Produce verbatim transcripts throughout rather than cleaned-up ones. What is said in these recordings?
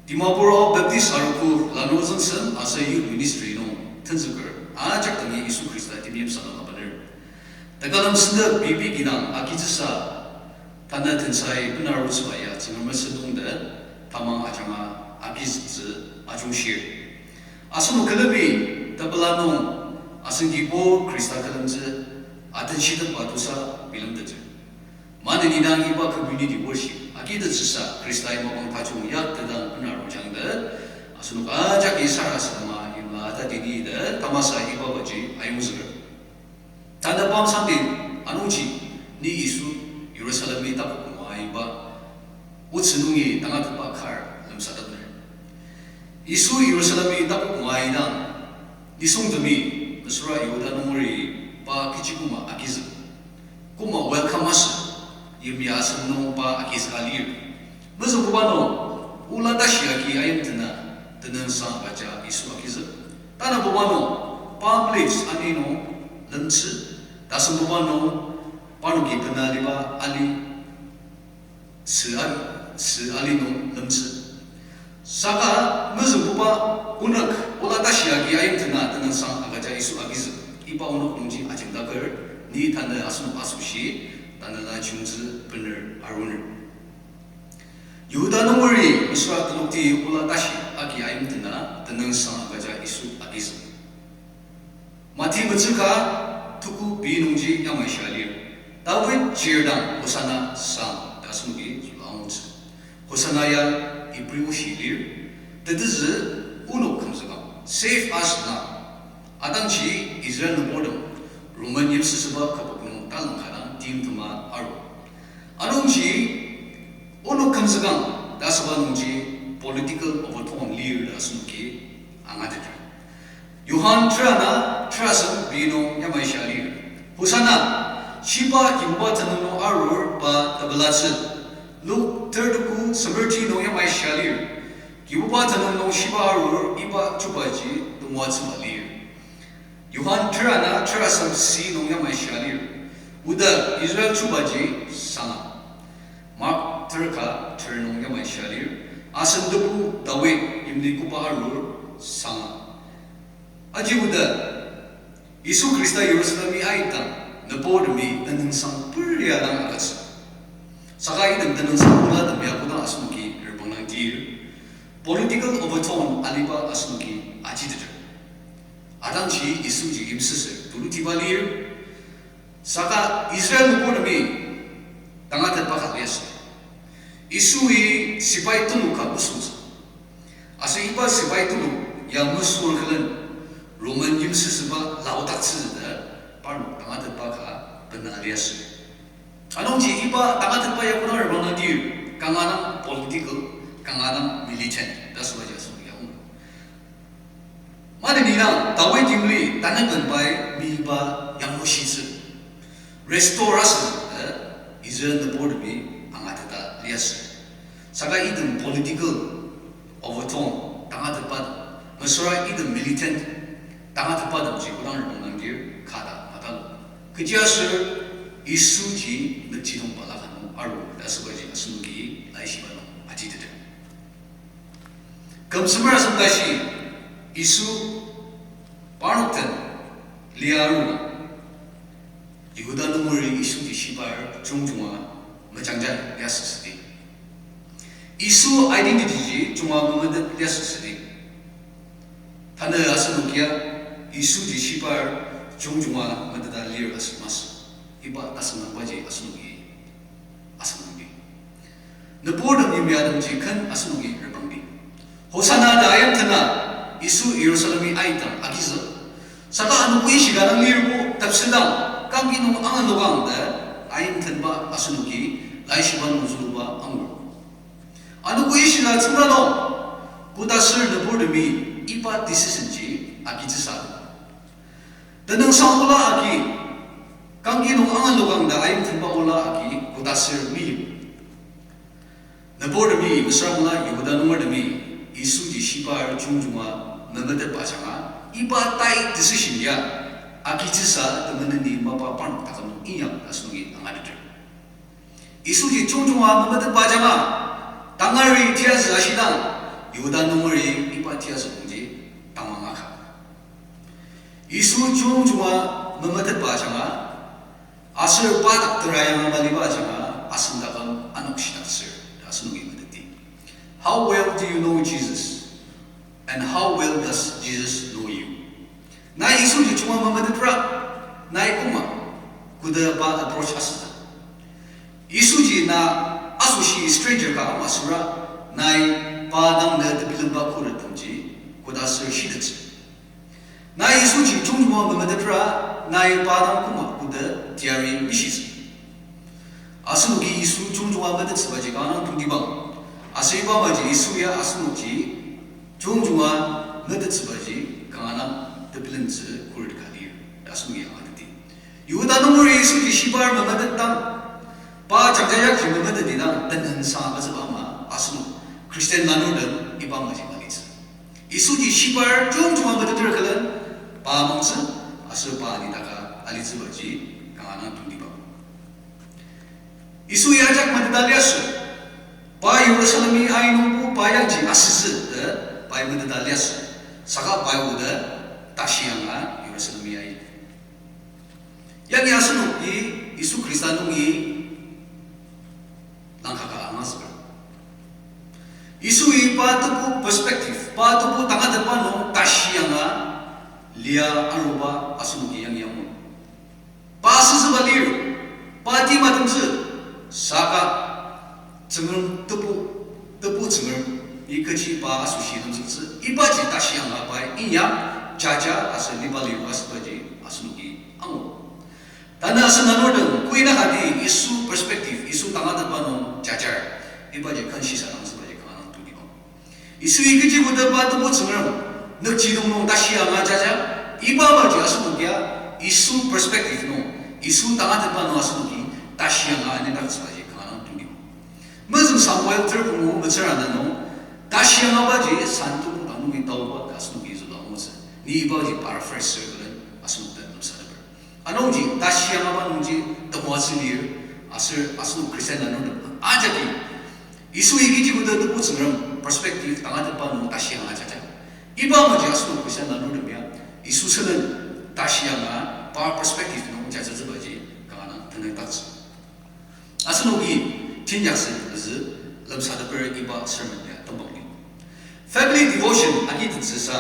Dimapur Ao Baptist Arogo lanur züngsen aser youth ministry nung tenzüker ajak dangi Yisu Khrista temeim saka mabener. Tekülem sentep pei pei kidang agitsüsa, tanü tensai bena arutsüba ya Tsüngrem mesüdongte tamang ajanga agizüktsü ajungshir. Asenok külemi tepela nung asen Kibur Khrista külemtsü atenshitepba tusa bilemtettsü. Maneni dang iba community worship agitettsüsa Khristai mapang tajung yaktetang bena arujangtet, asenok ajaki sarasadema imla tatidi ta tamasa iba baji ayongzüker. Tanü Palm Sunday anungji ni Yisu Yirusalemi takok ngua iba otsü nungi tangatetba kar lemsatepner. Yisu Yirusalemi takok ngua idang, nisungtemi, mesüra Yihuda nungeri pa kechi koma agizük. Koma welcome asü, yimya asem nung pa agizüka lir. Mezüngbuba nung, ola tashi agi ayimtena, tenüngsang agüja Yisu agizük. Tanabuba nung, palm leaves ani nung lemtsü, tasembuba nung, parnoki bena aliba ali, sü a-, sü ali nung lemtsü. Saka mezüngbuba onük ola tashi agi ayimtena tenüngsang agüja Yisu agizük. Iba onük nungji ajemdaker, ni tanü asenok asoshi, tanela chiyungtsü bener aruner. Yihuda nungeri mesüra telokti ola tashi agi ayimtena tenüngsang agüja Yisu agizük. Mati metsüka tuku pei nungji yamai shia lir. David chir dang Hosanna sang ta asenoki zülua angutsü. Hosanna ya Ibri oshi lir. Tetezü onok kümzükang, Save us now. Atangji Israel nüburtem Roman yimsüsüba kübok nung talangka dang timtema aru. Anungji onok kümzükang ta asüba nungji political overtone lir ta asenoki angateter. Johan tera ana, terasem pei nung yamai shia lir. Hosanna, shiba Kibuba tenüng nung arur pa tepelatsü. Luk ter tuku semer ti nung yamai shia lir. Kibuba tenüng nung shiba arur iba chubaji temoatsüba lir. Johan tera ana, terasem si nung yamai shia lir. Oda Israel chubaji sanga. Mark ter ka ter nung yamai shia lir. Asen tebu Dawid yimli koba arur sanga. Aji oda, Yisu Khrista Jerusalemi aitang, nüburtemi tenüngsang peria dang agütsü. Saka item tenüngsang olatem ya kodang asenoki reprangdang tir, political overtone aliba asenoki ajiteter. Atangji Yisuji yimsüsür tulutiba lir, saka Israel nüburtemi tangatetba ka liasü. Yisui sepai tulu ka mesüngtsü. Aser iba sepai tulu ya mesüngtsü külen Roman yimsüsüba laodaktsü ta parnok tangatetba ka bena liasü. Anungji iba tangatetba ya kodang reprangdang tir, kanga dang political, kanga dang militant ta asübaji asenoki angur. Maneni dang Dawid yimli tanüben pai miba yanglushitsü, restore asütsü ta Israel nüburtemi angateta liasü. Saka item political overtone tangatetba, mesüra item militant tangatetbatemji kodang reprangdang tir kata matalu. Kechiaser Yisuji nükjidong balaka nung aru ta asübaji asenoki laishiba nung ajiteter. Küm semer asem tashi Yisu parnok den lia aruna, Yihuda nungeri Yisuji shibar jungjunga mejangja liasü südi. Yisu identity ji junga memetet liasü südi. Tanü asenokia Yisuji shibar jungjunga meteta lir asü masü. Iba tasünangbaji asenoki asüngdi. Nüburtem yimyatemji ken asenoki reprangdi. Hosanna ta ayimtena Yisu Jerusalemi aitang agizük. Saka anogo ishika dang lirbo tepsedang, kangki nung angalokang ta ayimtenba asenoki laishiba nung züluba angur. Anogo ishika tsüngda nung, kodaser nüburtemi iba decision ji agitsüsa. Tenüngsang ola agi, kangki nung angalokang ta ayimtenba ola agi kodaser meim. Nüburtemi, mesüra mela Yihuda nungertemi, Yisuji shibar jungjunga memetetba ajanga, iba tai decision ya agitsüsa temeneni mapa parnok taküm nung inyang ta asenoki angateter. Yisuji jungjunga memetetba ajanga, tangari tiyazü ashidang, Yihuda nungeri iba tiyazü nungji tamang aka. Yisu jungjunga memetetba ajanga, aser pa dak tera yanga maliba ajanga, asen taküm anok shidaktsür, ta asenoki meteti. How well do you know Jesus? And how well does Jesus know you? Nai Yisuji junga memetetra, nai koma, koda pa approach asütsü. Yisuji na asoshi stranger ka ama süra, nai pa dang ne tebilemba khuret temji, koda ser shitettsü. Nai Yisuji jungjunga memetetra, nai pa dang koma koda teyari mishitsü. Asenoki Yisu jungjunga metettsübaji kanga dang tongtibang. Aser iba maji Yisu ya asenokji jungjunga metettsübaji kanga dang tebilemtsü khuret ka lir, ta asenoki angateti. Yihuda nungeri Yisuji shibar memetetdang, pa jangjajakji memetetidang tenensang agütsüba ama asenok Christian lanurtem iba maji malitsü. Yisuji shibar jungjunga meteter külen, pa mangtsü, aser pa anidaka alitsübaji kanga dang tongtibang. Yisu ya ajak meteta liasü, pa Jerusalemi ai nungbo pa yangji asütsü ta pai meteta liasü, saka pai oda tashi yanga Jerusalemi ai. Yangi asenoki Yisu Khrista nungi langkaka angazüker. Yisui pa tebu perspective, pa tebu tangatetba nung tashi yanga lia aruba asenoki yangi angur. Pa asütsüba lir, pa timatemtsü, saka Tsüngrem tebu, tebu Tsüngrem, ni kechi pa asoshi lemzüktsü, ibaji tashi yanga pai inyak, jaja aser liba liru asübaji asenoki angur. Tanü asen lanurtem, kuina kati Yisu perspective, Yisu tangatetba nung jajar, ibaji kanshisa dangtsübaji kanga dang tongtibang. Yisui kechi koda pa tebu Tsüngrem, nükjidong nung tashi yanga jaja, iba maji asenokia, Yisu perspective nung, Yisu tangatetba nung asenoki, tashi yanga anidaktsübaji kanga dang tongtibang. Mezüng Samuel ter pungu metsür ana nung, tashi yangabaji san tebu dang nungi taoba ta asenoki zülua angutsü. Ni ibaji paraphrase circle asenok den lemsateper. Anungji tashi yangaba nungji temoatsü lir, aser asenok Christian lanurtem ajaki Yisui kechi koda tebu Tsüngrem perspective tangatetba nung tashi yanga jaja. Iba maji asenok Christian lanurtem ya Yisu sülen tashi yanga pa perspective nung jajatsübaji kanga dang tenüngdaktsü. Asenoki teinyaktsü tenzü lemsateper iba sermon ya tembang lir. Family devotion agi tenzüsa,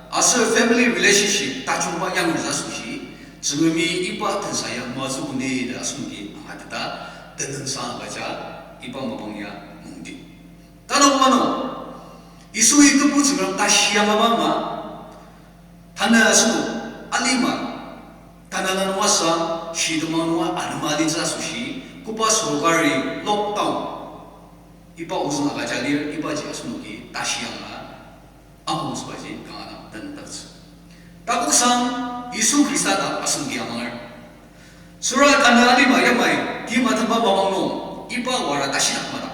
aser family relationship tajungba yanglutsü asoshi, Tsüngremi iba tensa ya moatsü kuni ta asenoki angateta, tenüngsang agüja iba mapang ya mungdi. Tanü manung, Yisui tebu Tsüngrem tashi yangaba ama, tanü asenok alima, tanü lanwasa, shitemang nunga anema alitsü asoshi, koba sorkari lockdown iba ozüng agüja lir, ibaji asenoki tashi yanga amongtsübaji kanga dang tenüngdaktsü. Takoksang Yisu Khrista dak asenoki amanger. Süra tanü alima yamai, timtemba mapang nung, iba wara tashidak mada.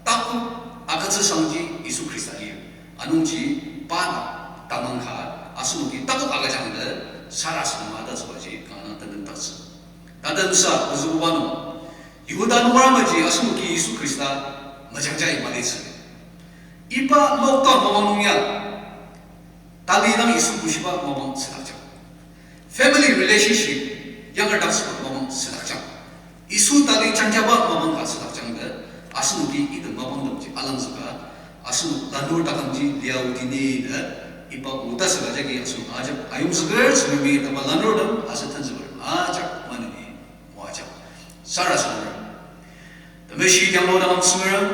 Takok agütsüsangji Yisu Khrista lir. Anungji pa dak tamang ka asenoki takok agüjang ta sarasadema tatsübaji kanga dang tenüngdaktsü. Tatemsa ozübuba nung, Yihuda nunger amaji asenoki Yisu Khrista mejangjai malitsü. Iba lockdown mapang nung ya, tali dang Yisu bushiba mapang südakjang. Family relationship yangerdaksüba mapang südakjang. Yisu tali jangjaba mapang ka südakjang ta, asenoki item mapangtemji alangzüka, asenok lanur takümji liaodini ta, iba oda süka jagi asenok ajak ayongzüker Tsüngremi taba lanurtem aser tenzüker ajak maneni moajang. Sarasademer. Temeshi tianglo taküm Tsüngrem,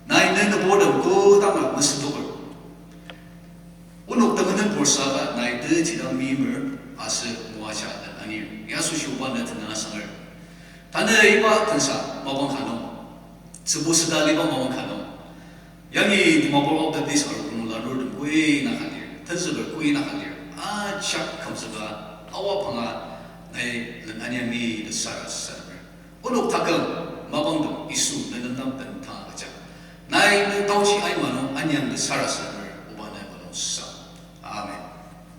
nai ne nüburtem kodanga mesentoker. Onok temenenpur saka nai tejidang meimer aser moaja len anir. Ya asoshi oba ne tenüng asanger. Tanü iba tensa mapang ka nung, tsübu süda liba mapang ka nung, yangi Dimapur Baptist arogo nung lanurtem koi naka lir, tenzüker koi naka lir, ajak kümzüka awa panga nai len aniangi ta sarasademer. Onok taküm mapangtem Yisu ne nem dang bendang agüja. Nai ne taochi aima nung aniang ta sarasadem.